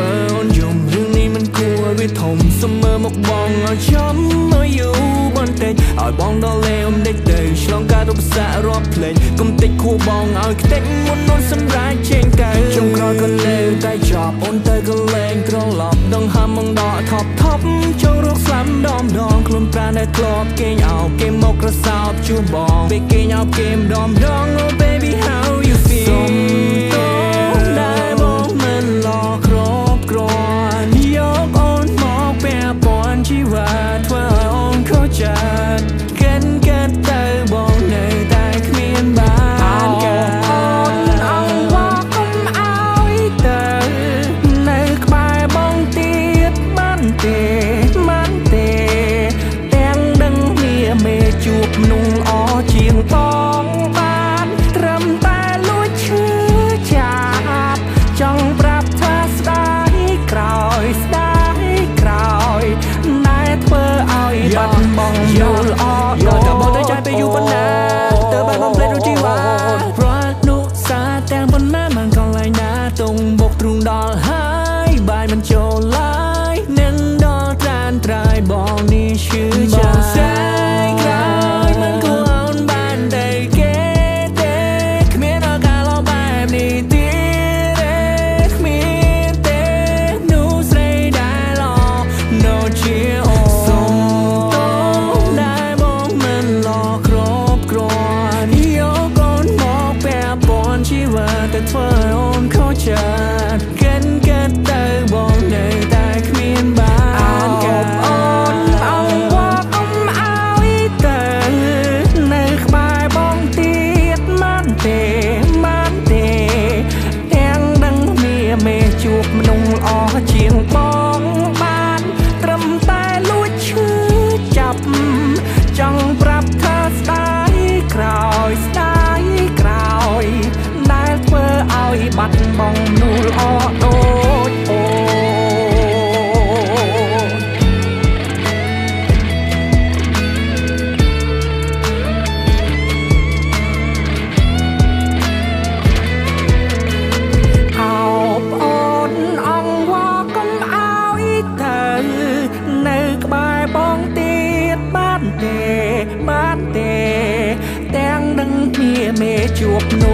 ធ្វើអូនយំរឿងនេះមិនគួរឲ្យវាធំសុំមើលមកបងឲ្យចំឲ្យយូរបន្តិចឲ្យបងដល់លេអមដេកទៅឆ្លងការឧបសគ្គរាប់ភ្លេចកុំតិចខួរបងឲ្យខ្ទេចមុនអូនសម្រាប់ចេញទៅចុងក្រោយក៏នៅតែចប់អូនទៅក៏លែងត្រឡប់ដងហាំមកដកថប់ថប់ចូលរកស្លាប់ដមដងខ្លួនប្រាណដែលធ្លាប់គេងអោបគេមកក្រសោបជួបបងពេលគេងអោបគេម្ដងម្ដង Oh baby, how you feel? សុំទោសដែលបងមិនល្អគ្រប់គ្រាន់យកអូនមកពាក់ព័ន្ធជីវិតធ្វើឲ្យអូនខូចចិត្តកិនកិនទៅបងនៅតែគ្មានបានការ អូនអង្វរកុំឲ្យទៅនៅក្បែរបងទៀតបានទេបានទេទាំងដឹងមាមេជួបមនុស្សល្អជាងបងបានត្រឹមតែលួចឈឺចាប់ចង់ប្រាប់ថាស្ដាយក្រោយស្ដាយក្រោយណែធ្វើឲ្យបាត់បង់យល់ល្អ យកតែបងទៅចាយពេលយូរប៉ុណ្ណាទៅបែបបំភ្លេចរូបជីវ៉ាព្រោះនុសាទាំងប៉ុន្មានបានកន្លែងណាតុងបុកទ្រូងដល់ហើយបាយមិនចូលឡើយនឹងដល់ត្រានត្រើយបងនេះឈឺចាំស្រាយក្រោយមិនគួរអូនបានទៅគេទេគ្មានឱកាសល្អបែបនេះទៀតទេគ្មានទេនោះស្រីដែលល្អនៅជាអូនសុំទោសដែលបងមិនល្អគ្រប់គ្រាន់យកអូនមកពាក់ព័ន្ធជីវិតតែធ្វើឲ្យអូនខូចចិត្តកិនកិនទៅបងនៅតែគ្មានបានការ អូនអង្វរកុំឲ្យទៅនៅក្បែរបងទៀតបានទេបានទេទាំងដឹងមាមេជួបមនុស្សល្អជាងបងបានត្រឹមតែលួចឈឺចាប់ចង់ប្រាប់ថាស្ដាយក្រោយស្ដាយក្រោយដែលធ្វើឲ្យបាត់បង់មនុស្សល្អដូចអូន អោបអូនអង្វរកុំឲ្យទៅនៅក្បែរបងទៀតបានទេបានទេទាំងដឹងមាមេជួបមនុ